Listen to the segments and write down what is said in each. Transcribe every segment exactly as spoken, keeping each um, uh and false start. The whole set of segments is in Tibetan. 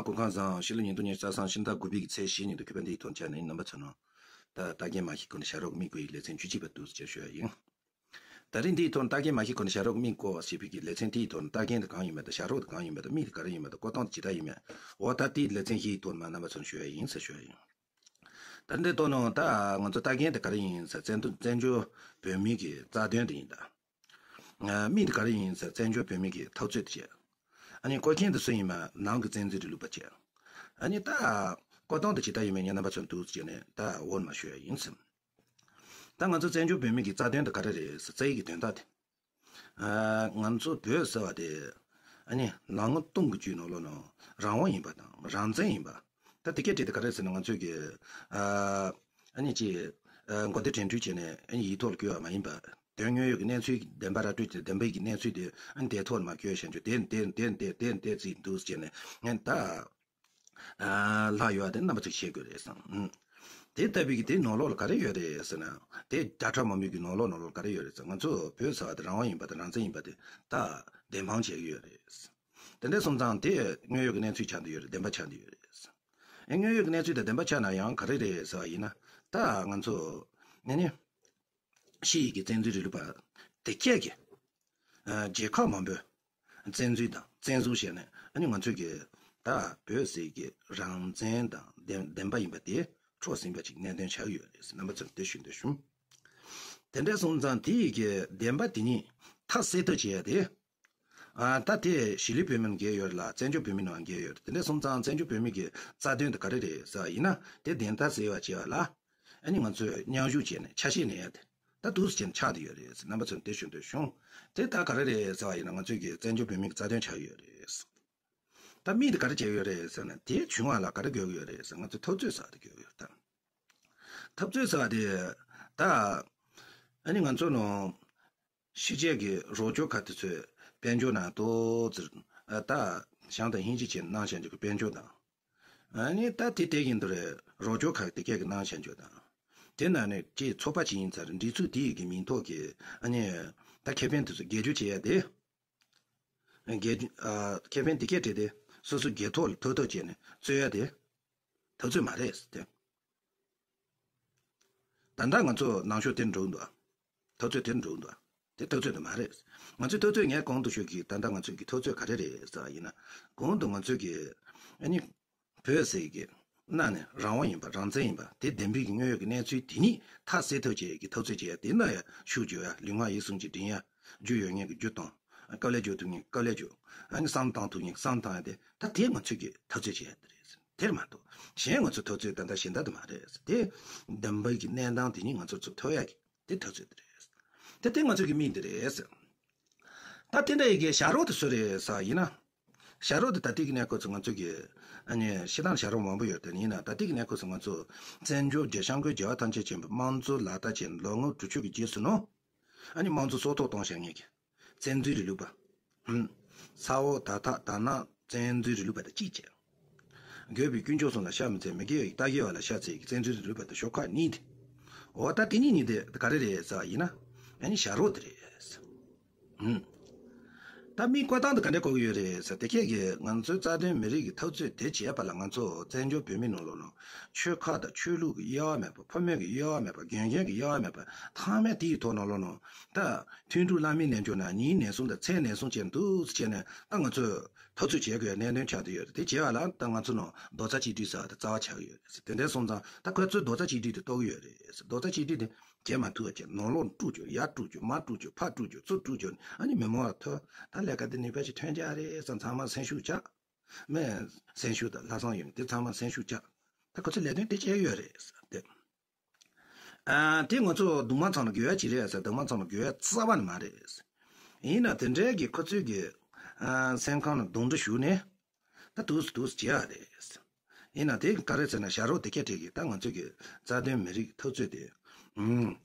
སྐུ་ཁམས་བཟང་། ཕྱི་ལོ་ཉིས་སྟོང་ཉི་ཤུ་རྩ་གསུམ་ཕྱི་ཟླ་དགུ་པའི་གི་ཚེས་བཞི་ཉིན་དུ་གུས་པ་འདིའི་ཐོག་བཅར་ནས་རྣམ་པ་ཚོ་ནང་ད་ལྟ་རྒན་མ་ཤི་ཀོ་ནི་བྱ་རོག་མི་དགོས་ཡིག་ལེ་ཚན་བཅུ་གཅིག་པ་འདུག་ཟེར་ཞུ་ཡ་ཡིན། ད་རིང་འདིའི་ཐོག་ལྟ་རྒན་མ་ཤི་ཀོ་ནི་བྱ་རོག་མི་བཀོལ་བ་ཞེས་པའི་གི་ལེ་ཚན་དེའི་ཐོག་ནས་ལྟ་རྒན་དེ་གང་ཡིན་མེད་དང་། བྱ་རོག་དེ་གང་ཡིན་མེད་དང་། མི་དེ་ག་རེ་ཡིན་མེད་དང་། བཀོད་སྟངས་དེ་ཇི་ལྟར་ཡིན་མེད། འོ་ད་དེའི་ལེ་ཚན་བཞིའི་ཐོག་ནས་རྣམ་པ་ཚོར་ཞུ་ཡ་ཡིན་ཟེར་ཞུ་ཡ་ཡིན། ད་འདི་ཐོག་ནས་ད་ང་ཚོ་ལྟ་རྒན་དེ་ག་རེ་ཡིན་ཟེར། བཙན་བཙན་བྱོལ་བོད་མིའི་གི་རྩ་དོན་དེ་ཡིན་ད། མི་དེ་ག་རེ་ཡིན་ཟེར། བཙན་བྱོལ་བོད་མི་གི་འཐབ་རྩོད་དེ་བྱས། ཨ་ནི་བཀོལ་མཁན་དེ་སུ་ཡིན་མ། ནང་གི་བཙན་འཛུལ་རིང་ལུགས་པ་བྱས། ཨ་ནི་ད་བཀོད་སྟངས་དེ་ཇི་ལྟར་ཡིན་མིན་ངས་རྣམ་པ་ཚོར་འདུག་ཟེར་ནས་ད་འོ་མ་ཞུ་ཡ་ཡིན་ཟེར། ད་ང་ཚོ་བཙན་བྱོལ་བོད་མི་གི་རྩ་དོན་དེ་ག་རེ་རེད་ཟེར། རྩ་བའི་གི་དོན་དག་དེ། ཨ་ང་ཚོ་བོད་ཟེར་བ་དེ་ཨ་ནི་ལམ་ལྔ་སྟོང་གི་རྒྱུད་ནང་ལོགས་ནང་རང་དབང་ཡིན་པ་དང་རང་བཙན་ཡིན་པ། ད་དེ་སྐད་བྲིས་དེ་ག་རེ་ཟེར་ན། ང་ཚོས་གི་ཨ་ཨ་ནི་ཅི་ཨ་མགོ་བདེ་དྲན་འཕྲུལ་བྱས་ནས་ཨ་ནི་ཡིག་ཐོག་ལ་བཀོད་པ་མ་ཡིན་པ། དོན་དངོས་ཡོད་ཀྱི་གནས་ཚུལ་བདེན་པ་ར་སྤྲོད་ཀྱི་བདེན་པའི་གི་གནས་ཚུལ་དེ་ཨ་ནི་དེ་ཐོག་ལ་མ་བཀོད་བཞག་རྒྱུ་དེ་དེ་དེ་དེ་དེ་ཅིག་འདུག་ཟེར་ནས་ངས་ད་ཨ་ལྷག་ཡོད་པ་དེ་རྣམ་པ་ཚོས་ཤེས་དགོས་རེད་བསམ། ཨུམ། དེ་ལྟ་བུའི་གི་དེ་ནང་ལོགས་ལ་ག་རེ་ཡོད་རེད་ཟེར་ན། དེ་བརྒྱ་ཕྲག་མང་པོའི་གི་ནང་ལོགས་ནང་ལོགས་ལ་ག་རེ་ཡོད་རེད་ཟེར། ང་ཚོ་བོད་ཟེར་བ་དེ་རང་དབང་ཡིན་པ་དང་རང་བཙན་ཡིན་པ་དེ་ད་བདེན་དཔང་བྱས་ཡོད་རེད། དེ་འདྲ་སོང་ཙང་དེ་དངོས་ཡོད་ཀྱི་གནས་ཚུལ་ཆགས་བསྡད་ཡོད་རེད། བདེན་པ་ཆགས་བསྡད་ཡོད་རེད། ཨེ་དངོས་ཡོད་ཀྱི་གནས་ཚུལ་དེ་བདེན་པ་ཆགས་ན་ཡང་ག་རེ་རེད་ཟེར་བ་ཡིན་ན། ད་ང་ཚོ་ནས་ནི་ཕྱི་ཡི་གི་བཙན་འཛུལ་རིང་ལུགས་པ་དེ་སྐད་ཀྱི་ཨ་རྒྱལ་ཁབ་མང་པོས་བཙན་འཛུལ་དང་བཙན་བཟུང་བྱས་ནས་ཨ་ནི་ང་ཚོས་ཀྱི་ད་བོད་ཟེར་གྱི་རང་བཙན་དང་བདེན་བདེན་པ་ཡིན་པ་དེ་འཕྲོག་ཟིན་པ་ཅིག་གནད་དོན་ཆགས་ཡོད་རེད། རྣམ་པ་ཚོར་དེ་ཞུ་འདོད་བྱུང་། དེ་འདྲ་སོང་ཙང་དེ་ཡི་གི་བདེན་པ་དེ་ཉིད་མཐའ་གསལ་ཐབས་བྱེད་ཡ་དེ། ཨ་ད་དེ་གཞིས་ལུས་བོད་མི་ནང་འགལ་ཡོད་རེད་ལ། བཙན་བྱོལ་བོད་མི་ནང་འགལ་ཡོད་རེད། དེ་འདྲ་སོང་ཙང་བཙན་བྱོལ་བོད་མི་གི་རྩ་དོན་དེ་ག་རེ་རེད་ཟེར་བ་ཡིན་ན། དེ་བདེན་མཐའ་གསལ་བ་བྱེད་པ་ལ་ཨ་ནི་ང་ཚོས་མཉམ་ཞུགས་བྱས་ནས་ཆ་ཤས་ལེན་ཡ་དེ་ད་འདུག་སེ་བྱས་ནས་ཆགས་བསྡད་ཡོད་རེད། རྣམ་པ་ཚོར་དེ་ཞུ་འདོད་བྱུང་། དེ་ད་ག་རེ་རེད་ཟེར་བ་ཡིན་ན། ང་ཚོས་ཀྱི་བཙན་བྱོལ་བོད་མི་གི་རྩ་དོན་ཆགས་ཡོད་རེད། ད་མི་དེ་ག་རེ་བྱས་ཡོད་རེད་ཟེར་ན། དེ་བྱུང་བ་ལ་ག་རེ་དགོས་ཀྱི་ཡོད་རེད་ཟེར། ང་ཚོས་འཐབ་རྩོད་ཟེར་བ་དེ་དགོས་ཀྱི་ཡོད་རེད། ད་འཐབ་རྩོད་ཟེར་བ་དེ་ད་ཨ་ནི་ང་ཚོ་ནང་ཕྱི་རྒྱལ་གྱི་རོགས་སྐྱོར་ཁག་དེ་ཚོས་དཔལ་འབྱོར་ནང་ཏོག་ཙམ་ཨ་ད་བྱང་དང་ཧིན་ཇི་བྱས་གནང་བཞག་རྒྱུ་གི་དཔལ་འབྱོར་དང་། ཨ་ནི་ད་དེ་དེ་བཞིན་དུ་རེད། རོགས་སྐྱོར་ཁག་དེ་སྐད་ཀྱི་གནང་བཞག་རྒྱུ་དང་། དེ་ནང་ནས་ཅིག་ཚོགས་པ་ཅིག་ཡིན་ཙང་སྒྲིག་འཛུགས་དེ་ཡི་གི་མིང་ཐོག་གི་ཨ་ནི་ད་ཁེ་ཕན་དེ་ཚོ་སྒེར་གཅོད་བྱེད་ཡ་དེ། སྒེར་གཅོད་ཨ་ཁེ་ཕན་དེ་སྐད་བྲིས་ཏེ་སོ་སོ་སྒེར་ཐོག་ལ་ཐོབ་ཐབས་བྱས་ནས་རྩོད་ཡ་དེ་འཐབ་རྩོད་མ་རེད་དེ། ད་ལྟ་ང་ཚོ་ནང་ཆོས་དེར་འགྲོ་གི་འདུག་ཨ། འཐབ་རྩོད་དེར་འགྲོ་གི་འདུག་ཨ། དེ་འཐབ་རྩོད་དེ་མ་རེད། ང་ཚོའི་འཐབ་རྩོད་ངས་གོང་དུ་ཞུས་ཀྱི་ད་ལྟ་ང་ཚོའི་གི་འཐབ་རྩོད་ག་རེ་རེད་ཟེར་བ་ཡིན་ན། གོང་དུ་ང་ཚོའི་གི་ཨ་ནི་བོད་ཟེར་གི་གནའ་ནས་རང་དབང་ཡིན་པ་རང་བཙན་ཡིན་པ་དེ་བདེན་པའི་གི་དངོས་ཡོད་ཀྱི་གནས་ཚུལ་དེ་ཉིད་མཐའ་གསལ་ཐབས་བྱེད་ཀྱི་འཐབ་རྩོད་བྱེད་ཡ་དེ་ན་ཡ་ཤུགས་རྒྱོབ་ཡ། ལུས་ངག་ཡིད་གསུམ་གྱི་འདྲེན་ཡ། རྒྱུ་ཡོད་མཁན་གྱི་རྒྱུ་གཏོང་། དཀའ་ལས་རྒྱག་ཐུབ་མཁན་དཀའ་ལས་རྒྱག་ཨ་ནི་བསམ་བློ་བཏང་ཐུབ་མཁན་བསམ་བློ་བཏང་ཡ་དེ་ད་དེ་ང་ཚོས་ཀྱི་འཐབ་རྩོད་བྱེད་ཡ་དེ་རེད། དེར་མ་གཏོགས་གཞན་ང་ཚོ་འཐབ་རྩོད་ད་ལྟ་གཞན་དག་དེ་མ་རེད། དེ་བདེན་པའི་གི་གནས་སྟངས་དེ་ཉིད་ང་ཚོ་ཚུར་ཐོབ་ཡ་གི་དེ་འཐབ་རྩོད་དེ་རེད། དེ་དེ་ང་ཚོ་གི་དམིགས་དེ་རེད། ད་དེ་འདྲ་ཡི་གི་བྱ་རོག་དེ་སུ་རེད་ཟེར་བ་ཡིན་ན། བྱ་རོག་དེ་ད་ལྟའི་གི་གནས་སྐབས་སུ་ང་ཚོ་གི་ཨ་ནི་སྤྱིར་བཏང་བྱ་རོག་མང་པོ་ཡོད་དེ། ཡིན་ན་ད་ལྟའི་གི་གནས་སྐབས་སུ་ང་ཚོ་བཙན་བྱོལ་རྒྱལ་བྱང་ཁུལ་རྒྱལ་བ་ཐམས་ཅད་མཁྱེན་པའི་དམངས་གཙོ་ལག་བསྟར་བྱས་ནས་ལོ་ངོ་དྲུག་ཅུ་གི་རྗེས་སུ་ནོ། ཨ་ནི་དམངས་གཙོ་སྲོག་ཐོག་གཏོང་བཞག་མཁན་གྱི་བཙན་འཛུལ་རིང་ལུགས་པ། ཧུམ། ས་འོག་དར་ཐག་དར་ནག་བཙན་འཛུལ་རིང་ལུགས་པ་དང་གཅིག་བྱས། དགོས་པའི་དཀོན་མཆོག་གསུམ་ལ་ཤ་མི་འཚལ། མི་དགེ་བའི་རྟ་དགེ་བ་ལ་ཤ་འཚལ་གྱི་བཙན་འཛུལ་རིང་ལུགས་པ་དང་ཞོགས་ཁ་གཉིས་དེ། འོ་ད་དེ་གཉིས་གཉིས་དེ་ག་རེ་རེད་ཟེར་བ་ཡིན་ན། ཨ་ནི་བྱ་རོག་དེ་རེད། ཧུམ། ད་མི་བཀོད་སྟངས་དེ་ག་འདྲ་བཀོད་ཀྱི་ཡོད་རེད་ཟེར། དེ་སྐད་ཀྱི་ང་ཚོའི་རྩ་དོན་མི་རིགས་ཀྱི་འཐབ་རྩོད་དེ་བྱས་པ་ལ་ང་ཚོ་བཙན་བྱོལ་བོད་མི་ནང་ལོགས་ལ་ཆོལ་ཁ་དང་ཆོས་ལུགས་ཀྱི་དབྱེ་བ་མེད་པ། ཕོ་མོ་གི་དབྱེ་བ་མེད་པ། རྒན་གཞོན་གྱི་དབྱེ་བ་མེད་པ། ཚང་མས་དེའི་ཐོག་ནང་ལོགས་ནང་ད་ཐུན་དྲུག་བླ་མའི་རྣལ་འབྱོར་ན་ཉིན་ནས་བཟུང་དང་མཚན་ནས་བཟུང་བྱས་འདུག་ཟེར་བྱས་ནས་ད་ང་ཚོས་འཐབ་རྩོད་བྱེད་དགོས་གནད་དོན་ཆགས་བསྡད་ཡོད་རེད། དེ་བྱས་པ་ལ་ད་ང་ཚོ་ནང་རྡོག་རྩ་གཅིག་སྒྲིལ་ཟེར་བ་དེ་རྩ་བ་ཆགས་ཀྱི་ཡོད་རེད། དེ་འདྲ་སོང་ཙང་ད་ཁོ་ཚོས་རྡོག་རྩ་གཅིག་སྒྲིལ་དེ་གཏོར་གྱི་ཡོད་རེད། རྡོག་རྩ་གཅིག་སྒྲིལ་དེ་བྱེད་མ་ཐུབ་པ་བྱས། ནང་ལོགས་དཀྲུག་རྒྱུ། ཡར་དཀྲུག་རྒྱུ། མར་དཀྲུག་རྒྱུ། ཕར་དཀྲུག་རྒྱུ། ཚུར་དཀྲུག་རྒྱུ། ཨ་ནི་མི་མང་ལ་ཐོས། ད་ལས་ཀ་དེ་ནུས་པ་ཞིག་ཐོན་རྒྱུ་རེད་བསམ། ཚང་མ་སེམས་ཤུགས་བཅག་མེད། སེམས་ཤུགས་དང་ལྷག་བསམ་ཡོད་མཁན་དེ་ཚང་མ་སེམས་ཤུགས་བཅག་ད་ཁོ་ཚོས་ལས་དོན་དེ་བྱས་ཡོད་རེད་ཟེར་ཏེ། ཨ་དེ་ང་ཚོ་གདོང་མ་ཚང་ལ་དགོས་ཡ་ཅི་རེད་ཟེར། གདོང་མ་ཚང་ལ་དགོས་ཡ་རྩ་བ་ནས་མ་རེད། ཡིན་ན་དེ་འདྲའི་གི་ཁོ་ཚོའི་གི་ཨ་སེམས་ཁམས་ལ་གདོང་འདྲེ་ཞུགས་ནས་ད་འདུག་སེ་འདུག་སེ་བྱེད་ཡ་རེད། ཡིན་ན་དེ་ག་རེ་ཟེར་ན། བྱ་རོག་དེ་སྐད་བྲིས་གི་ད་ང་ཚོའི་གི་རྩ་དོན་མི་རིགས་འཐབ་རྩོད་དེ། ཨུམ།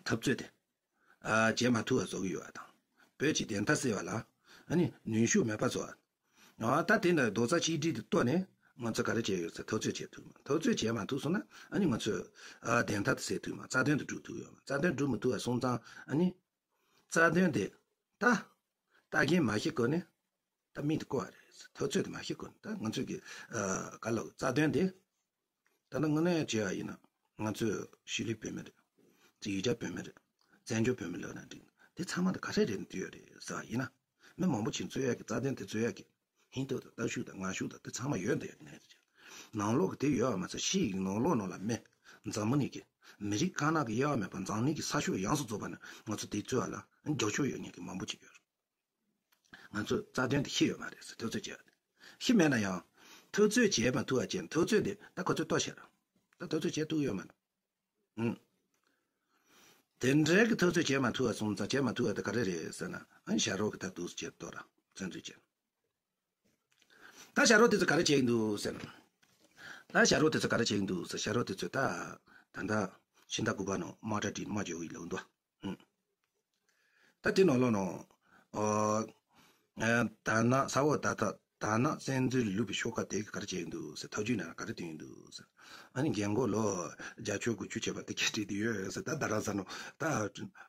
འཐབ་རྩོད་དེ། ཨ་བྱེད་མ་ཐུབ་པ་བཟོ་གི་ཡོད་པ་དང་། བོད་ཀྱི་བདེན་མཐའ་གསལ་བ་ལ་ཨ་ནི་ནུས་ཤུགས་མེད་པ་བཟོ་བ། ཨ་ད་དེ་འདྲ་རྡོག་རྩ་གཅིག་སྒྲིལ་དེ་གཏོར་ནས་ང་ཚོ་ག་རེ་བྱས་ཡོད་ཟེར། འཐབ་རྩོད་བྱེད་ཐུབ་མ། འཐབ་རྩོད་བྱེད་མ་ཐུབ་སོང་ན་ཨ་ནི་ང་ཚོས་ཨ་བདེན་མཐའ་དེ་གསལ་ཐུབ་མ། རྩ་དོན་དེ་སྒྲུབ་ཐུབ་ཡོད་མ། རྩ་དོན་སྒྲུབ་མི་ཐུབ་པ་སོང་ཙང་ཨ་ནི་རྩ་དོན་དེ་ད་ལྟ་རྒན་མ་ཤི་ཀོ་ནི་ད་མི་དེ་བཀོལ་བ་རེད། འཐབ་རྩོད་དེ་མ་ཤེས་གོ། ད་ང་ཚོས་ཀྱི་ཨ་ག་ལ་རྩ་དོན་དེ། ད་ནི་དངོས་གནས་བྱས་པ་ཡིན་ན། ང་ཚོས་གཞིས་ལུས་བོད་མི་རེད། ཡུལ་གྱར་བོད་མི་རེད། བཙན་བྱོལ་བོད་མི་ལབ་ན་འགྲིག། དེ་ཚང་མ་དེ་ག་རེ་རེད་འདུག་ཡོད་རེད་ཟེར་བ་ཡིན་ན། མི་མང་པོ་ཅིག་རྩོད་ཡག་གི་རྩ་དོན་དེ་རྩོད་ཡག་གི་ཧིན་ཐོ་དང་ལྟ་ཞིབ་དང་ངར་ཤུགས་དང་དེ་ཚང་མ་ཡོད་འདུག་ཡག་གི་གནས་ཚུལ་བྱས། ནང་ལོགས་ཀྱི་དེ་ཡོད་པ་མ་ཚད་ཕྱི་ཡི་ནང་ལོགས་ནང་ལ་མི་འཛམ་བུ་གླིང་གི་མི་རིགས་དཀར་ནག་གི་དབྱེ་བ་མེད་པར་འཛམ་གླིང་གི་ས་ཕྱོགས་ཡོངས་སུ་རྫོགས་པ་ནས་ང་ཚོ་དེ་རྩོད་པ་ལ་རྒྱབ་སྐྱོར་ཡོད་མཁན་གྱི་མང་པོ་ཅིག་ཡོད་རེད། ང་ཚོས་རྩ་དོན་དེ་ཤེས་ཡོད་མ་རེད་ཟེར། འཐབ་རྩོད་བྱས་པ་རེད། ཤེས་མེད་ན་ཡང་། འཐབ་རྩོད་བྱས་མ་ཐུབ་པ་བྱས། འཐབ་རྩོད་དེ་ད་ཁོ་ཚོས་ལྟོས་ཤག་ར། ད་འཐབ་རྩོད་བྱས་ཐུབ་ཡོད་མ་རེད། ཨུམ། དེ་འདྲའི་གི་འཐབ་རྩོད་བྱས་མ་ཐུབ་པ་སོང་ཙང་། བྱས་མ་ཐུབ་པ་དེ་ག་རེ་རེད་ཟེར་ན། ཨ་ནི་ཞབས་བྲོ་གི་ད་འདུག་སེ་བྱས་ཏོ་ར་བཙན་འཛུལ་བྱས། ད་ཞབས་བྲོ་དེ་ཚོ་ག་རེ་བྱས་ཀྱི་འདུག་ཟེར་ན། ད་ཞབས་བྲོ་དེ་ཚོ་ག་རེ་བྱས་ཀྱི་འདུག་ཟེར། ཞབས་བྲོ་དེ་ཚོ་ད་ད་ལྟ་ཕྱི་ཟླ་དགུ་པ་ནང་དམག་གྲ་སྒྲིག་དམག་རྒྱག་གི་ཡོད་ལབ་འདུག་ཨུམ། ད་དེ་ནང་ལོགས་ནང་། ཨོ། ཨ། དར་ནག་ས་འོག་ད་ད་དར་ནག་བཙན་འཛུལ་ལུས་པའི་ཤོག་ཁག་དེ་ག་རེ་བྱས་འདུག་ཟེར། ཐག་གཅོད་ནང་ག་རེ་བཏོན་འདུག་ཟེར། ཨ་ནི་རྒན་གོག་ལོ་བརྒྱད་ཅུ་དགུ་བཅུ་བྱས་པ་དེ་གས་བྲིས་ཏེ་ཡོད་ཟེར། ད་རྡ་རམ་ས་ནང་ད་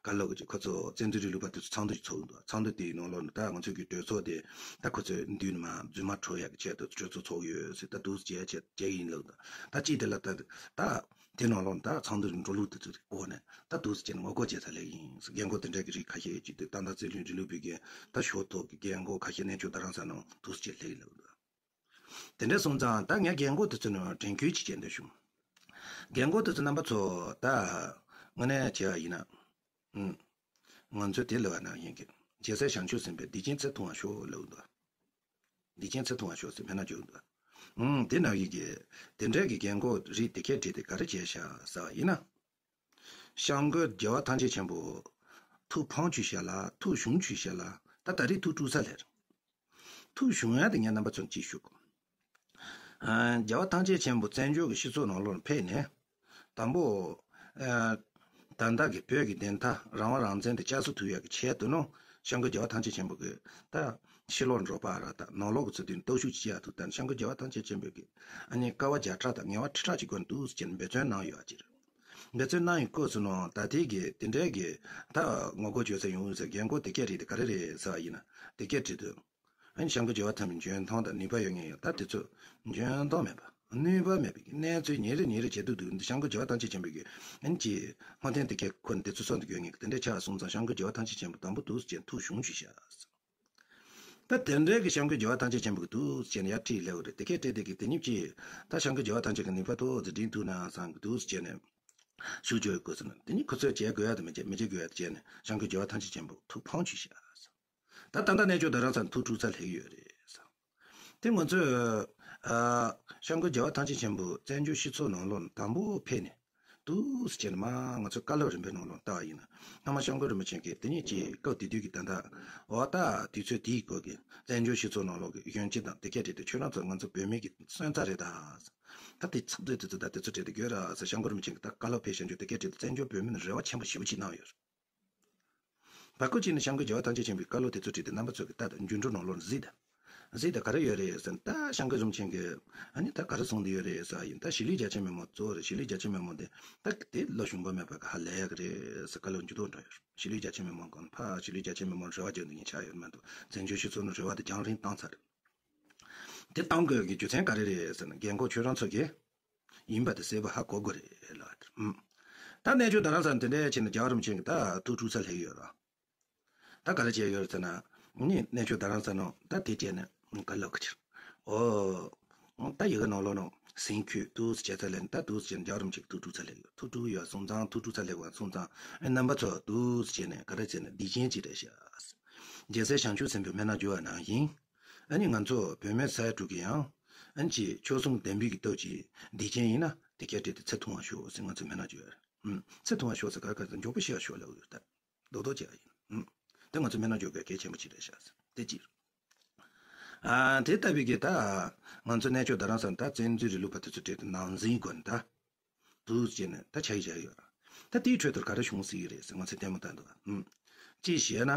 ག་ལོག་གི་ཁོ་ཚོ་བཙན་འཛུལ་ལུས་པ་དེ་ཚོ་ཚོགས་འདུ་ཞིག་ཚོགས་འདུག་ཚོགས་འདུ་དེའི་ནང་ལོགས་ནས་ད་ང་ཚོ་གི་གྲོས་ཚོགས་དེ་ད་ཁོ་ཚོས་མདུན་ནས་མར་རྫུན་མ་འཕྲོ་ཡག་གི་ཆེད་དུ་གྲོས་ཚོགས་ཚོགས་ཡོད་ཟེར། ད་འདུག་སེ་བྱས་བྱས་བྱས་ཡིན་ལབ། ད་ད་ཅིག་དེ་ལ་ད་ད། དེ་ནང་ལོགས་ད་ཚོགས་འདུ་འགྲོ་ལུགས་དེ་ཚོ་འོག་ནས་ད་འདུག་སེ་བྱས་ནས་ངོ་རྒོལ་བྱས་ཚར་ལེ་ཡིན། རྒན་གོག་དེ་འདྲ་གི་རིགས་ཁ་ཤས་ཅིག་དེ་ཏན་ཏན་བཙན་བྱོལ་རིང་ལུགས་པའི་རྒན་ད་ཞོ་ཐོག་གི་རྒན་གོག་ཁ་ཤས་གནས་མཆོག་རྡ་རམ་ས་ནང་འདུག་སེ་བྱས་ལེ་ཡིན་ལབ་འདུག་དེ་འདྲ་སོང་ཙང་ད་ངས་རྒན་གོག་དེ་ཚོ་ནང་དྲན་སྐུལ་ཅིག་བྱས་འདོད་བྱུང་། རྒན་གོག་དེ་ཚོ་རྣམ་པ་ཚོ་ད་དངོས་གནས་བྱས་པ་ཡིན་ན། ཨུམ། ང་ཚོས་དེ་ལབ་པ་ནང་བཞིན་གྱི་རྒྱལ་སྲས་བྱང་ཆུབ་སེམས་དཔའི་སྡིག་ཅན་ཚེ་ཐུང་བར་ཤོག་ལབ་འདུག་སྡིག་ཅན་ཚེ་ཐུང་བར་ཤོག་ཟེར་སྨོན་ལམ་རྒྱག་འདུག་ཨང་། དེ་ནང་བཞིན་གྱི་དེ་འདྲའི་གི་རྒན་གོག་རིགས་དེ་གས་བྲིས་ཏེ་ག་རེ་བྱས་ཤག་ཟེར་བ་ཡིན་ན། སྐྱབས་མགོན་རྒྱལ་བ་ཐམས་ཅད་མཁྱེན་པ་ཐུགས་ཕམ་བྱས་ཤག་ལ། ཐུགས་ཞུམ་བྱས་ཤག་ལ། ད་ད་རེས་ཐུགས་དཀྲུགས་ཚར་ལེ་རེད། ཐུགས་ཞུམ་ཡག་དེ་ངས་རྣམ་པ་ཚོར་ཅིག་ཞུ། ཨ། རྒྱལ་བ་ཐམས་ཅད་མཁྱེན་པ་བཙན་བྱོལ་གྱི་སྤྱི་ཚོགས་ནང་ལོགས་ཕེབས་ནས། དང་པོ། ཨ། ད་ལྟ་གི་བོད་ཀྱི་བདེན་མཐའ་རང་དབང་རང་བཙན་དེ་བསྐྱར་གསོ་ཐུབ་ཡག་གི་ཆེད་དུ་ནོ། སྐྱབས་མགོན་རྒྱལ་བ་ཐམས་ཅད་མཁྱེན་པ་གིས་ད་ཕྱི་ལོགས་འགྲོ་བ་ར་དང་ནང་ལོགས་ཀྱི་ཚུལ་དུ་སྟོབས་ཤུགས་ཅི་ཡག་ཐུབ་དང་། སྐྱབས་མགོན་རྒྱལ་བ་ཐམས་ཅད་མཁྱེན་པ་གིས་ཨ་ནི་དཀའ་བ་བརྒྱ་ཕྲག་དང་ངལ་བ་ཁྲི་ཕྲག་ཅིག་བསྐོར་འདུག་ཟེར་ནས་འབད་བརྩོན་གནང་ཡོད་ཅིག་འབད་བརྩོན་གནང་ཡི་སྐབས་སུ་ནོ། ད་ལྟའི་གི་དེ་འདྲའི་གི་ད་ངོ་རྒོལ་བྱེད་ས་ཡོང་ཟེར། རྒན་གོག་དེ་གས་བྲིས་དེ་ག་རེ་རེད་ཟེར་བ་ཡིན་ན། དེ་གས་བྲིས་དུས། ཨ་ནི་སྐྱབས་མགོན་རྒྱལ་བ་ཐམས་ཅད་འཇོན་ཐང་དང་ནུས་པ་ཡོད་མཁན་ཡང་ད་དེ་ཚོ་འཇོན་ཐང་མེད་པ་ནུས་པ་མེད་པའི་གནས་ཚུལ་ཉིན་རེ་ཉིན་རེ་བྱེད་དུ་འདུག་སྐྱབས་མགོན་རྒྱལ་བ་ཐམས་ཅད་མཁྱེན་པའི་གི་ཨ་ནི་ཅི་ལྷོ་ཐེངས་དེ་གས་ཁོ་ནི་དེ་ཚོ་སོང་དུ་དགོས་ངེས་ཀྱི་དེ་འདྲ་ཆགས་སོང་ཙང་། སྐྱབས་མགོན་རྒྱལ་བ་ཐམས་ཅད་མཁྱེན་པ་དང་པོ་འདུག་ཅེས་ཐུགས་ཞུམ་ཞུ་ཤག་ད་དེ་འདྲའི་གི་སྐྱབས་མགོན་རྒྱལ་བ་ཐམས་ཅད་མཁྱེན་པ་གི་འདུག་ཅེས་ཡར་ཁྲིད་ལེའུ་རེད། དེ་གས་བྲིས་དེ་གི་དེ་ཉིད་ཀྱིས་ད་སྐྱབས་མགོན་རྒྱལ་བ་ཐམས་ཅད་ཀྱི་ནུས་པ་ཏོག་ཙམ་འདྲེན་ཐུབ་ན་བསམ་གི་འདུག་ཅེས་ནས་ཞུ་བཅོས་དགོས་སོང་ན། དེ་ཉིད་ཁོ་ཚོས་བྱེད་དགོས་ཡ་དང་མི་བྱེད་མི་བྱེད་དགོས་ཡ་དང་བྱས་ནས་སྐྱབས་མགོན་རྒྱལ་བ་ཐམས་ཅད་མཁྱེན་པ་ཐུགས་ཕམ་བྱས་ཤག་ད་ད་ལྟ་གནས་མཆོག་རྡ་རམ་ས་ནས་ཐུགས་དཀྲུགས་ཚར་ལེ་ཡོད་རེད། དེ་ང་ཚོས་ཨ། སྐྱབས་མགོན་རྒྱལ་བ་ཐམས་ཅད་མཁྱེན་པ་བཙན་བྱོལ་སྤྱི་ཚོགས་ནང་ལོགས་ནས་དང་པོ་ཕེབས་ནས་འདུག་སེ་བྱས་ནས་མར་ང་ཚོས་བཀའ་སློབ་རིམ་པའི་ནང་ལོགས་བལྟ་བ་ཡིན་ན། སྔ་མ་སྐྱབས་མགོན་རིན་པོ་ཆེ་གིས་དེ་ཉིད་ཀྱི་སྐབས་དེ་དུས་ཀྱི་ད་ལྟ་འོ་ད་དུས་ཚོད་དེའི་སྐོར་གྱི་བཙན་བྱོལ་སྤྱི་ཚོགས་ནང་ལོགས་ཀྱི་གཞོན་སྐྱེས་དང་དེ་སྐད་བྲིས་ཏེ། ཁྱོད་རང་ཚོ་ང་ཚོ་བོད་མི་གི་སོན་རྩ་རེད་ད། ད་དེ་ཚབ་ཏུ་དེ་ཚོ་ད་དེ་ཚོ་བྲིས་ཏེ་དགོས་ར་ཟེར། སྐྱབས་མགོན་རིན་པོ་ཆེ་གིས་ད་བཀའ་སློབ་ཕེབས་བཞག་རྒྱུ་དེ་སྐད་བྲིས་ཏེ་བཙན་བྱོལ་བོད་མི་ནང་རེ་བ་ཆེན་པོ་ཞེ་པོ་ཅིག་གནང་ཡོད་རེད། བར་སྐབས་ཅིག་ནས་སྐྱབས་མགོན་རྒྱལ་བ་ཐམས་ཅད་མཁྱེན་པའི་བཀའ་སློབ་དེ་ཚོ་བྲིས་ཏེ་རྣམ་པ་ཚོ་གིས་ལྟ་དང་། འགྱུར་འགྲོས་ནང་ལོགས་ནས་གཟིགས་དང་། གཟིགས་དང་། ག་རེ་ཡོད་རེད་ཟེར་ན། ད་སྐྱབས་མགོན་རིན་པོ་ཆེ་གིས་ཨ་ནི་ད་ག་རེ་གསུངས་བསྡད་ཡོད་རེད་ཟེར་བ་ཡིན། ད་གཞིས་ལུས་རྒྱ་ཆེ་མི་མང་གཙོ་བོ་རེད། གཞིས་ལུས་རྒྱ་ཆེ་མི་མང་དེ་ད་དེ་ལོ་གཞོན་པ་མེད་པ་ག་ཧ་ལས་ཡག་གི་རེད་ཟེར་བཀའ་སློབ་འགྱུར་ལྡོག་འགྲོ་ཡོད་རེད། གཞིས་ལུས་རྒྱ་ཆེ་མི་མང་གང་ཕ་གཞིས་ལུས་རྒྱ་ཆེ་མི་མང་རེ་བ་བཅོལ་འདུག་མཁན་ཆགས་ཡོད་མ་གཏོགས། བཙན་བྱོལ་སྤྱི་ཚོགས་ནང་རེ་བ་དེ་རྒྱང་རིང་བཏང་ཚར་རེད། དེ་བཏང་དགོས་ཀྱི་རྒྱུ་མཚན་ག་རེ་རེད་ཟེར་ན། རྒན་གོག་ཁྱོད་རང་ཚོ་གིས་ཡིན་པ་དེ་གསལ་པོ་ཧ་གོ་དགོས་རེད་ལབ། ཨུམ། ད་གནས་མཆོག་རྡ་རམ་ས་ནས་དེ་འདྲ་བྱས་ནས་རྒྱལ་བ་རིན་པོ་ཆེ་གིས་ད་ཐུགས་དཀྲུགས་ཚར་ལེ་ཡོད་ར། ད་ག་རེ་བྱས་ཡོད་རེད་ཟེར་ན། ནི་གནས་མཆོག་རྡ་རམ་ས་ནང་ད་དེ་བྱས་ནས་ག་ལབ་གི་ཕྱིར། ཨོ། ད་ཡི་གེ་ནང་ལོགས་ནང་ཟིན་ཁྱོད་འདུག་སེ་བྱས་ཚར་ལེ། ད་འདུག་སེ་བྱས་ནས་རྒྱལ་བ་རིན་པོ་ཆེ་གིས་ཐུགས་དཀྲུགས་ཚར་ལེ་ཡོད། ཐུགས་དཀྲུགས་ཡོད་སོང་ཙང་། ཐུགས་དཀྲུགས་ཚར་ལེ་བ་སོང་ཙང་། ཨེ་རྣམ་པ་ཚོ་འདུག་སེ་བྱས་ནས་ག་རེ་བྱས་ནས་སྡིག་ཅན་ཅིག་རེད་ཤག་རྒྱལ་སྲས་བྱང་ཆུབ་སེམས་དཔའི་སྨོན་ལམ་བརྒྱུད་པ་ནང་བཞིན། ཨ་ནི་ང་ཚོ་བོད་མི་ས་ཡ་དྲུག་གི་ཡང་། ཨ་ནི་ཅིག་ཆོལ་གསུམ་ལྡན་པའི་གི་སྟོབས་ཀྱིས་སྡིག་ཅན་ཡིན་ན་དེ་སྐད་བྲིས་ཏེ་ཚེ་ཐུང་བར་ཤོག་ཟེར་ང་ཚོས་སྨོན་ལམ་བརྒྱུད་ཡོད་རེད། ཨུམ། ཚེ་ཐུང་བར་ཤོག་ཟེར་ག་ག་ཚོད་མགྱོགས་པོ་ཤི་བར་ཤོག་ལབ་ཡོད་ད། རྡོག་རྡོག་བྱས་པ་ཡིན། ཨུམ། དེ་ང་ཚོས་སྨོན་ལམ་བརྒྱུད་དགོས་གལ་ཆེན་པོ་ཅིག་རེད་ཤག་ཟེར། དེ་གཅིག་རེད། ཨ། དེ་ལྟ་བུའི་གི་ད་ང་ཚོ་གནས་མཆོག་རྡ་རམ་ས་ནས་ད་བཙན་འཛུལ་རིང་ལུགས་པ་དེ་ཚོ་བྲིས་ཏེ་ནང་འཛིང་དགོས་ནས་ད། འདུག་སེ་བྱས་ནས་ད་ཆ་ཡི་བཞག་ཡོད་ར། ད་དེའི་ཁྲོད་དུ་ག་རེ་བྱུང་སྲིད་ཀྱི་རེད་ཟེར་ང་ཚོས་ལྟད་མོ་ལྟ་འདུག་ཨ། ཨུམ། ཅིའི་ཕྱིར་ན།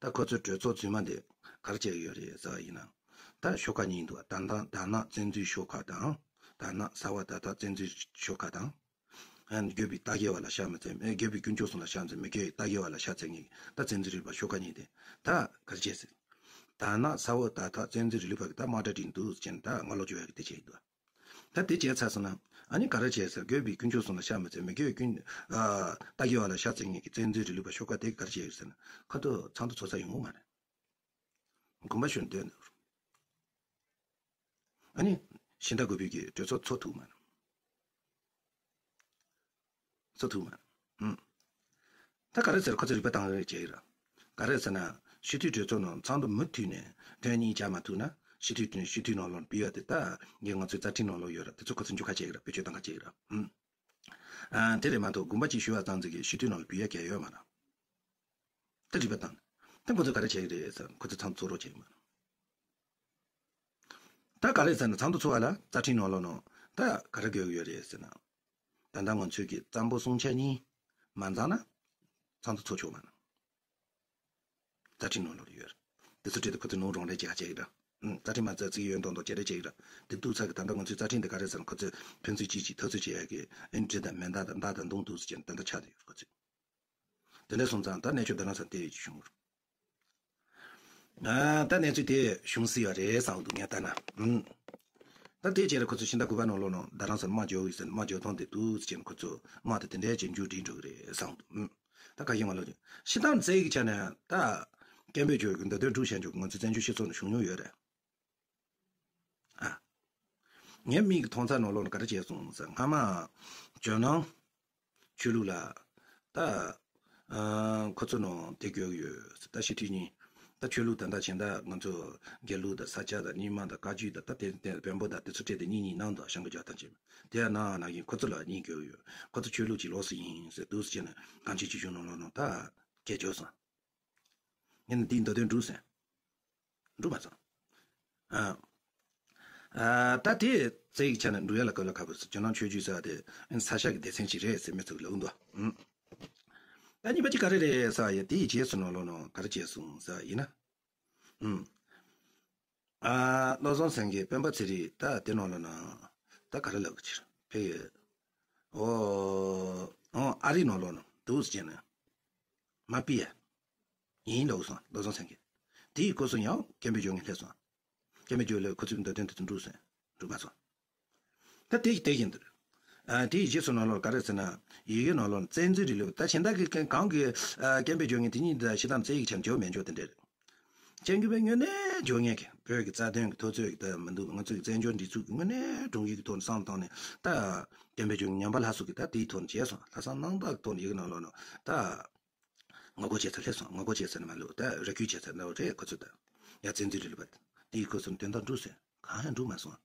ད་ཁོ་ཚོའི་གྲོས་ཚོགས་རྫུན་མ་འདི་ག་རེ་བྱས་ཡོད་རེད་ཟེར་བ་ཡིན་ན། ད་ཤོག་ཁག་གཉིས་འདུག་ཨ། ད་ད་དར་ནག་བཙན་འཛུལ་ཤོག་ཁག་དང་། དར་ནག་གསར་པ་ད་ལྟ་བཙན་འཛུལ་ཤོག་ཁག་དང་། ཨ་ནི་རྒྱུད་པའི་ལྟ་བཤལ་བ་ལ་ཤ་མི་བཙལ། ཨེ། རྒྱུད་པའི་དཀོན་མཆོག་གསུམ་ལ་ཤ་མི་བཙལ། མི་དགེ་བའི་ལྟ་བཤལ་བ་ལ་ཤ་བཙལ་མཁན་གྱི་ད་བཙན་འཛུལ་རིག་པ་ཤོག་ཁག་གཉིས་དེ་ད་ག་རེ་བྱས་ཟེར། དར་ནག་ས་འོག་དར་ཐག་བཙན་འཛུལ་རིང་ལུགས་པ་གི་ད་དམག་གྲ་སྒྲིག་འདུག་ཟེར་ནས་ད་ང་ལོག་འཇོག་ཡག་གི་དེ་བྱས་ཡིན་འདུག་ད་དེ་བྱས་ཚར་སོང་ན་ཨ་ནི་ག་རེ་བྱས་ཟེར། དགོས་པའི་དཀོན་མཆོག་གསུམ་ལ་ཕྱག་མི་འཚལ། མི་དགོས་པའི་ཀུན་ཨ་རྟ་རྒྱལ་བ་ལ་ཕྱག་འཚལ་མཁན་གྱི་བཙན་འཛུལ་རིང་ལུགས་པ་ཤོག་ཁག་དེ་ག་རེ་བྱས་ཡོད་ཟེར་ན། ཁོ་ཚོ་ཚོགས་འདུ་ཚོགས་ས་ཡོང་གི་མ་རེད། དགོངས་པ་ཞུ་འདོད་འདུག་ཨ་ནི་གཞན་དག་དགོས་པའི་གི་གྲོས་ཚོགས་ཚོགས་ཐུབ་མ་རེད། ཚོགས་ཐུབ་མ་རེད། ཨུམ། ད་ག་རེ་ཟེར། ཁོ་ཚོས་རིག་པ་དང་རེ་བྱས་ཡོད་ར། ག་རེ་ཟེར་ན། སྤྱི་འཐུས་གྲོས་ཚོགས་ནང་ཚོགས་འདུ་མུ་མཐུད་ནས་ཐེངས་གཉིས་བྱ་མ་ཐུབ་ན། སྤྱི་འཐུས་ནས་སྤྱི་འཐུས་ནང་ལོགས་ཕུད་ཡ་དེ་ད་ངས་ང་ཚོའི་རྩ་ཁྲིམས་ནང་ལོགས་ཡོད་ར། དེ་ཚོ་ཁོ་ཚོས་འཇུག་ཁ་བྱས་ཡོད་ར། བེད་སྤྱོད་བཏང་ཁ་བྱས་ཡོད་ར། ཨུམ། ཨ། དེ་རེད་མ་གཏོགས་དགོངས་པ་གཅིག་ཞུ་བ་ཙམ་ཟིག་གིས་སྤྱི་འཐུས་ནང་ལ་ཕུད་ཡ་གལ་ཡོད་མ་རེད། ད་རིག་པ་དང་། ད་ཁོ་ཚོས་ག་རེ་བྱས་ཡོད་རེད་ཟེར་ན། ཁོ་ཚོས་ཚོགས་འདུ་ཚོགས་རོགས་བྱས་ཡོད་མ་རེད། ད་ག་རེ་ཟེར་ན། ཚོགས་འདུ་ཚོགས་པ་ལ་རྩ་ཁྲིམས་ནང་ལོགས་ནང་ད་ག་རེ་དགོས་ཀྱི་ཡོད་རེད་ཟེར་ན། ད་ལྟ་ང་ཚོས་ཀྱི་གཙང་པོ་སྲུང་བྱ་གཉིས་མ་འཛོམས་ན་ཚོགས་འདུ་ཚོགས་ཆོག་མ་རེད། རྩ་ཁྲིམས་ནང་ལོགས་ཡོད་རེད། དེ་ཚོ་བྲིས་ཏེ་ཁོ་ཚོས་ནོར་རང་རེད་ཅེས་བྱས་ཡོད་ར། ཨུམ། རྩ་ཁྲིམས་མ་རྩ་ཚིག་ཡོད་མདོག་མདོག་ཅེ་རེ་བྱས་ཡོད་ར། དེ་འདུག་ཚ་གི་ད་ལྟ་ང་ཚོའི་རྩ་ཁྲིམས་དེ་ག་རེ་ཟེར་ན། ཁོ་ཚོས་ཕན་ཚུན་གཅིག་གིས་འཐབ་རྩོད་བྱེད་ཡ་གི་ཨེ་འདྲི་དང་མེ་མདའ་དང་མདའ་དང་མདུང་འདུག་ཟེར་གྱི་ད་ལྟ་ཆགས་བསྡད་ཡོད་རེད་ཁོ་ཚོས། དེ་འདྲ་སོང་ཙང་ད་གནས་ཚུལ་འདི་རང་ས་དེ་བྱུང་། ཨ། ད་གནས་ཚུལ་དེ་བྱུང་སྲིད་ཡོད་རེད་བསམ་འདུག་ངས་ལྟ་ན། ཨུམ། ད་དེ་རྗེས་ལ་ཁོ་ཚོས་ཕྱི་ཟླ་དགུ་པ་ནང་ལོགས་ནང་རྡ་རམ་ས་ལ་དམག་འཇོག་ཡོད་ཟེར་ནས་དམག་འཇོག་སྟངས་དེ་འདུག་ཟེར་ནས་ཁོ་ཚོས་དམག་དེ་དེ་འདྲའི་ཇེ་མགྱོགས་སྒྲིལ་འགྲོ་གི་རེད་བསམ་འདུག་ཨུམ། ད་ག་ཡིན་མ་ལོ། ཕྱི་ཐང་རྩེ་གི་ཆ་ནས་ད་སྐད་འབོད་བྱོས་གི་འདི་དོན་སྒྲུབ་བྱ་འཇོག་གི་ང་ཚོའི་བཙན་བྱོལ་སྤྱི་ཚོགས་ནང་བྱུང་མྱོང་ཡོད་རེད། ཨ། ངའི་མིག་གི་མཐོང་ཚད་ནང་ལོགས་ལ་ག་རེ་བྱས་སོང་ཟེར། སྔ་མ་ཇོ་ནང་ཆོས་ལུགས་ལ་ད་ཨ་ཁོ་ཚོ་ནང་དེ་དགོས་ཡོད་ཟེར། ད་སྤྱི་འཐུས་གཉིས། ད་ཆོས་ལུགས་ད་ལྟ་གཞན་དག་ང་ཚོ་དགེ་ལུགས་དང་ས་སྐྱ་དང་རྙིང་མ་དང་བཀའ་བརྒྱུད་དང་ད་དེ་དེ་བོན་པོ་དང་དེ་ཚོ་སྤྲད་དེ་གཉིས་གཉིས་གནང་དང་། ཞང་གི་ཇག་དང་བཅས་དེ་ཡང་གནང་ནང་བཞིན་ཁོ་ཚོ་ལ་གཉིས་དགོས་ཡོད། ཁོ་ཚོ་ཆོས་ལུགས་ཀྱི་ལོགས་སུ་ཡིན་ཟེར་འདུག་ཟེར་བྱས་ནས་གང་ཅིའི་ཇུས་གཞུང་ནང་ལོགས་ནང་ད་སྐད་བརྗོད་སོང་། ངས་ནི་འདིའི་མདོ་དོན་འགྲུབ་ཟིན། འགྲུབ་མ་སོང་། ཨ། ཨ། ད་དེ་རྩ་ཡིག་ཆ་ནས་འགྲུབ་ཡ་ལ་གོ་ལ་ཁ་བུ་སུ་ཇོ་ནང་ཆོས་བརྒྱུད་ཟེར་བ་དེ་ས་སྐྱ་གི་སྡེ་ཚན་ཅིག་རེད་ཟེར་མི་ཚོ་གི་ལབ་འདུག་ཨང་། ད་གཉིས་པ་ཅིག་ག་རེ་རེད་ཟེར་བ་ཡིན། དེའི་རྗེས་སུ་ནང་ལོགས་ནང་ག་རེ་བྱས་སོང་ཟེར་བ་ཡིན་ན། ཨང་། ཨ། བློ་བཟང་སེང་གེ་སྤེན་པ་ཚེ་རིང་ད་དེ་ནང་ལོགས་ནང་ད་ག་རེ་ལབ་གི་ཕྱིར་ཕེ་ཡོད། ཨོ། ཨོ། ཨ་རི་ནང་ལོགས་ནང་འདུག་ཟེར་ནས་མ་པི་ཡ། ཡིན་ལོག་སོང་བློ་བཟང་སེང་གེ། དེའི་སྐོར་སུ་ཡང་སྐད་འབོད་བརྗོད་མཁན་སླེབས་སོང་། སྐད་འབོད་བརྗོད་ལས་ཁོ་ཚོའི་མདོ་དོན་དེ་ཚོ་འགྲུབ་སོང་། འགྲུབ་མ་སོང་། ད་དེ་ཡིས་དེ་བཞིན་དུ། ཨ། དེའི་རྗེས་སུ་ནང་ལོགས་ག་རེ་ཟེར་ན། ཡི་གེ་ནང་ལོགས་བཙན་འཛུལ་རིང་ལུགས། ད་གཞན་དག་གི་གང་གི་ཨ་སྐད་འབོད་བརྗོད་མཁན་དེ་གཉིས་ད་ཕྱི་ཐང་རྩ་ཡིག་ཆ་ནས་འཇོག་མེད་འཇོག་དེ་འདྲ་རེད། སྤྱི་འཐུས་པའི་དངོས་གནས་འཇོག་མཁན་གྱི་བོད་ཀྱི་རྩ་དོན་གྱི་འཐབ་རྩོད་ཀྱི་ད་མི་འདུག་ང་ཚོའི་བཙན་བྱོལ་སྒྲིག་འཛུགས་ཀྱི་དངོས་གནས་དྲང་བའི་ཐོག་ནས་བསམ་བཏང་ནས་ད་སྐད་འབོད་བརྗོད་མཁན་ཉམས་པ་སླར་གསོ་གི་ད་དེའི་ཐོག་ནས་བྱས་སོང་། ལྷག་བསམ་རྣམ་དག་གི་ཐོག་ནས་ཡི་གེ་ནང་ལོགས་ནང་ད། ངོ་རྒོལ་བྱས་ཚར་སླེབས་སོང་། ངོ་རྒོལ་བྱས་ཚར་ནས་མ་ལུས་ད་རེ་སྐུལ་བྱས་ཚར་ནས་རེད་ཁོ་ཚོ་ད། ཡ་བཙན་འཛུལ་རེད་ལབ་པ་དེའི་སྐོར་སོང་དོན་དག་འགྲུབ་ཟེར་གང་ཡང་འགྲུབ་མ་སོང་།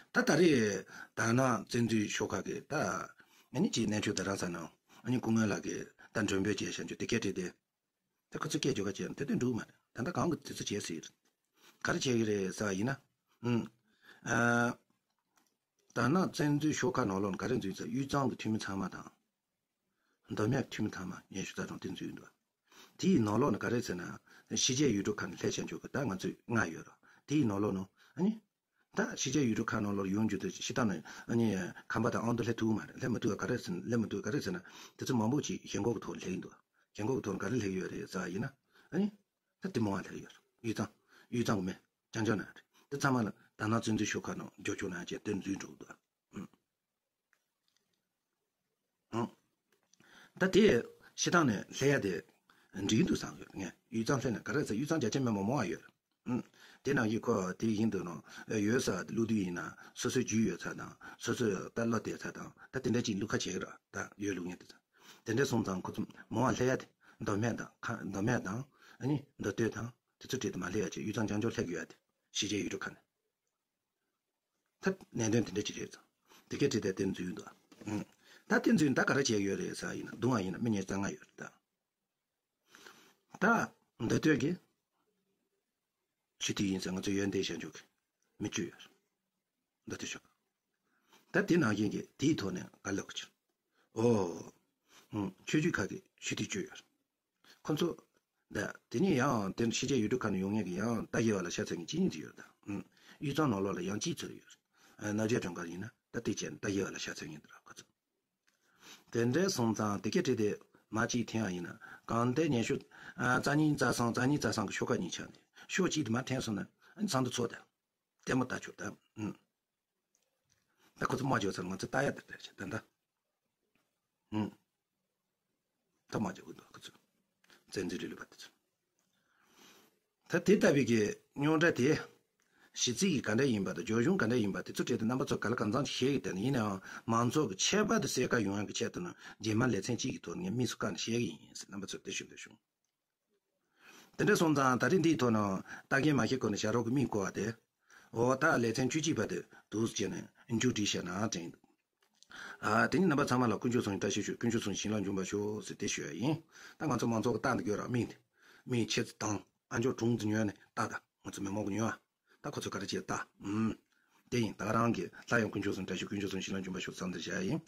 ད་ད་རེས་ད་ནང་བཙན་འཛུལ་ཤོག་ཁག་གི་ད་ཨ་ནི་ཅིག་གནས་མཆོག་རྡ་རམ་ས་ནང་ཨ་ནི་སྐུ་ངོ་ལགས་ཀྱིས་ད་མགྲོན་འབོད་བྱས་བཞག་རྒྱུ་དེ་སྐད་བྲིས་ཏེ། ད་ཁོ་ཚོ་སྐད་བརྗོད་ཁ་བྱས་ན་དེ་དོན་འགྲུབ་མ་རེད། ད་ལྟ་གང་གི་དུས་ཚོད་བྱས་ཟེར་ག་རེ་བྱས་ཀྱི་རེད་ཟེར་བ་ཡིན་ན། ཨུམ། ཨ། ད་ནང་བཙན་འཛུལ་ཤོག་ཁག་ནང་ལོགས་ནས་ག་རེ་འཛུལ་ཟེར། དབུས་གཙང་གི་འཐུས་མི་ཚང་མ་དང་། མདོ་སྨད་འཐུས་མི་ཚང་མ་ཉི་ཤུ་རྩ་གྲངས་དེ་འཛུལ་འདུག་དེའི་ནང་ལོགས་ནས་ག་རེ་ཟེར་ན། ཕྱི་རྒྱལ་ཡུལ་གྲུ་ཁག་ནས་སླེབས་བཞག་རྒྱུ་གི་ད་ང་ཚོས་ལྔ་ཡོད་རེད། དེའི་ནང་ལོགས་ནང་ཨ་ནི། ད་ཕྱི་རྒྱལ་ཡུལ་གྲུ་ཁག་ནང་ལོགས་ཡོང་རྒྱུ་དེ་ཕྱི་ཐང་ནས་ཨ་ནི་ཁམས་པ་དང་ཨ་མདོ་སླེབས་ཐུབ་མ་རེད། སླེབས་མི་ཐུབ་པ་ག་རེ་ཟེར་ན། སླེབས་མི་ཐུབ་པ་ག་རེ་ཟེར་ན། དེ་ཚོ་མང་པོ་ཅིག་ཞེན་ཁོག་གི་ཐོག་སླེབས་ཡིན་འདུག་ཞེན་ཁོག་གི་ཐོག་ག་རེ་སླེབས་ཡོད་རེད་ཟེར་བ་ཡིན་ན། ཨ་ནི། ད་དེ་མང་བ་སླེབས་ཡོད་རེད། དབུས་གཙང་། དབུས་གཙང་གི་མི། རྐྱང་རྐྱང་ན་རེད། དེ་ཚང་མ་ལ་ད་ནང་བཙན་འཛུལ་ཤོག་ཁག་ནང་འཇོག་ཆོག་ན་ཅེས་དེ་འཛུལ་འགྲོ་གི་འདུག་ཨ། ཨང་། ད་དེ་ཕྱི་ཐང་ནས་སླེབས་ཡ་དེ་འགྲིག་འདུག་བསམ་ཡོད་ངས། དབུས་གཙང་སླེབས་ན་ག་རེ་ཟེར། དབུས་གཙང་རྒྱ་ཆེ་མི་མང་མང་བ་ཡོད། ཨང་། དེ་ནང་བཞིན་ཁོ་དེ་བཞིན་དུ་ནང་ཡོད་ས་བླུག་དུས་ཡིན་ན་སོ་སོའི་རྒྱུས་ཡོད་ས་དང་སོ་སོའི་ད་བློ་གཏད་ས་དང་ད་དེ་འདྲ་ཅིག་བླུག་ཁ་བྱེད་ཀྱི་རེད། ད་ཡོད་བླུག་མཁན་དེ་ཚོ། དེ་འདྲ་སོང་ཙང་ཁོ་ཚོ་མང་བ་སླེབས་ཡ་དེ་མདོ་སྨད་དང་ཁ་མདོ་སྨད་དང་ཨ་ནི་མདོ་སྟོད་དང་དེ་ཚོ་བྲིས་ཏེ་མ་སླེབས་ཡ་ཅིག་དབུས་གཙང་རྐྱང་རྐྱང་སླེབས་དགོས་ཡ་དེ་ཕྱི་རྒྱལ་ཡུལ་གྲུ་ཁག་ནས། ད་གནད་དོན་དེ་འདྲ་ཅིག་རེད་ཙང་། དེ་སྐད་བྲིས་ཏེ་དེ་འཛུལ་འདུག་ཨང་། ད་དེ་འཛུལ་ད་ག་རེ་བྱས་ཡོད་རེད་ཟེར་བ་ཡིན་ན་རྡུང་བ་ཡིན་ན་མི་ཉེར་རྩ་ལྔ་ཡོད་རེད་ད། ད་མདོ་སྟོད་ཀྱི་སྤྱི་འཐུས་ཡིན་ཟེར་ང་ཚོ་ཡོན་ཏན་བྱ་འཇུག་གི་མི་བཅུ་ཡོད་རེད། མདོ་སྟོད་ཤོག་ད་དེ་ནང་བཞིན་གྱི་དེའི་ཐོག་ནས་ག་ལབ་གི་ཕྱིར། ཨོ། ཨང་། ཆོས་བརྒྱུད་ཁག་གི་སྤྱི་འཐུས་བཅུ་ཡོད་རེད། ཁོ་ཚོ། ད་དེ་ནས་ཡང་དེ་ཕྱི་རྒྱལ་ཡུལ་གྲུ་ཁག་ནས་ཡོང་མཁན་གྱི་ཡང་རྟ་རྒྱལ་བ་ལ་ཤ་ཚ་མཁན་གཅིག་གཉིས་ཙམ་ཡོད་རེད་ད། ཨུམ། དབུས་གཙང་ནང་ལོགས་ལ་ཡང་གཅིག་ཙམ་ཡོད་རེད། ཨ། ནག་ཆུ་གྲོང་ཁྱེར་ཡིན་ན་ད་དེ་བྱས་ནས་རྟ་རྒྱལ་བ་ལ་ཤ་ཚ་མཁན་དེ་རེད་ཁོ་ཚོ། དེ་འདྲ་སོང་ཙང་དེ་སྐད་བྲིས་ཏེ་མ་གཅིག་འཐེན་ཡ་ཡིན་ན་གང་ལྟར་ཉི་ཤུ། ཨ། རྩ་གཉིས་རྩ་གསུམ་རྩ་གཉིས་རྩ་གསུམ་གྱི་ཤོག་ཁག་གཉིས་ཆགས་ནས་ ཤོག་གཅིག་དེ་མར་འཐེན་སོང་ན་ཨ་ནི་ཚང་དུ་ཚོགས་དང་། ལྟད་མོ་ལྟ་ཆོག་ད། ཨུམ། ད་ཁོ་ཚོ་མ་བྱོས་ཚར་ང་ཚོ་ལྟ་ཡ་དེ་འདྲ་བྱེད་ད་ད། ཨུམ། ད་མ་བྱོས་འོས་འདུག་ཁོ་ཚོ། བཙན་འཛུལ་རིག་ལུགས་པ་དེ་ཚོ། ད་དེ་ལྟ་བུའི་གི་རྙོག་དྲ་དེ། གཞི་རྩའི་གི་ག་འདྲ་ཡིན་པ་དང་སྦྱོར་གཞུང་ག་འདྲ་ཡིན་པ་དེ་ཚོ་གྲས་དེ་རྣམ་པ་ཚོ་ག་ལ་གང་འཚམ་ཞིག་ཤེས་ཀྱི་དེ་ནི་ཡིན་ནའང་མང་ཚོགས་ཀྱི་ཆད་པ་དེ་སེལ་ག་ཡོང་ཡག་གི་ཆེད་དུ་ནི་རྗེས་མ་ལེ་ཚན་གཅིག་གི་ཐོག་ནས་ངས་དམིགས་སུ་བཀར་ནས་བཤད་གི་ཡིན་ཟེར་རྣམ་པ་ཚོར་དེ་ཞུ་འདོད་བྱུང་། དེ་འདྲ་སོང་ཙང་ད་རེས་འདིའི་ཐོག་ནས་ལྟ་མཁན་མ་ཤེས་སྐོར་ནས་བྱ་རོག་གི་མིང་བཀོད་པ་དེ། འོ་ད་ལེ་ཚན་བཅུ་གཅིག་པ་དེ་འདུག་ཟེར་ནས་མཇུག་སྒྲིལ་བྱས་ན་དྲན་འདུག་ཨ་དེ་ནི་རྣམ་པ་ཚང་མ་ལ་དཀོན་མཆོག་གསུམ་བཀྲ་ཤིས་ཤོག་དཀོན་མཆོག་གསུམ་བྱིན་རླབས་འབྱུང་བར་ཤོག་ཟེར་དེ་ཞུ་ཡ་ཡིན། ད་ང་ཚོ་མང་ཚོགས་ཀྱི་རྟགས་འདི་དགོས་ར་མིང་དེ། མིང་ཆེ་ཙི་དང་ཨ་མཆོག་གྲོང་ཙི་ཉོས་ནས་རྟགས་ད་ང་ཚོ་མི་མང་པོ་ཉོས་ཨ། ད་ཁོ་ཚོ་ག་རེ་བྱེད་ལྟ། ཨུམ། དེ་ཡིན་ད་ག་རང་གི་ལྷ་ཡང་དཀོན་མཆོག་གསུམ་བཀྲ་ཤིས་དཀོན་མཆོག་གསུམ་བྱིན་རླབས་འབྱུང་བར་ཤོག་བསམ་འདིར་བྱ་ཡ་ཡིན།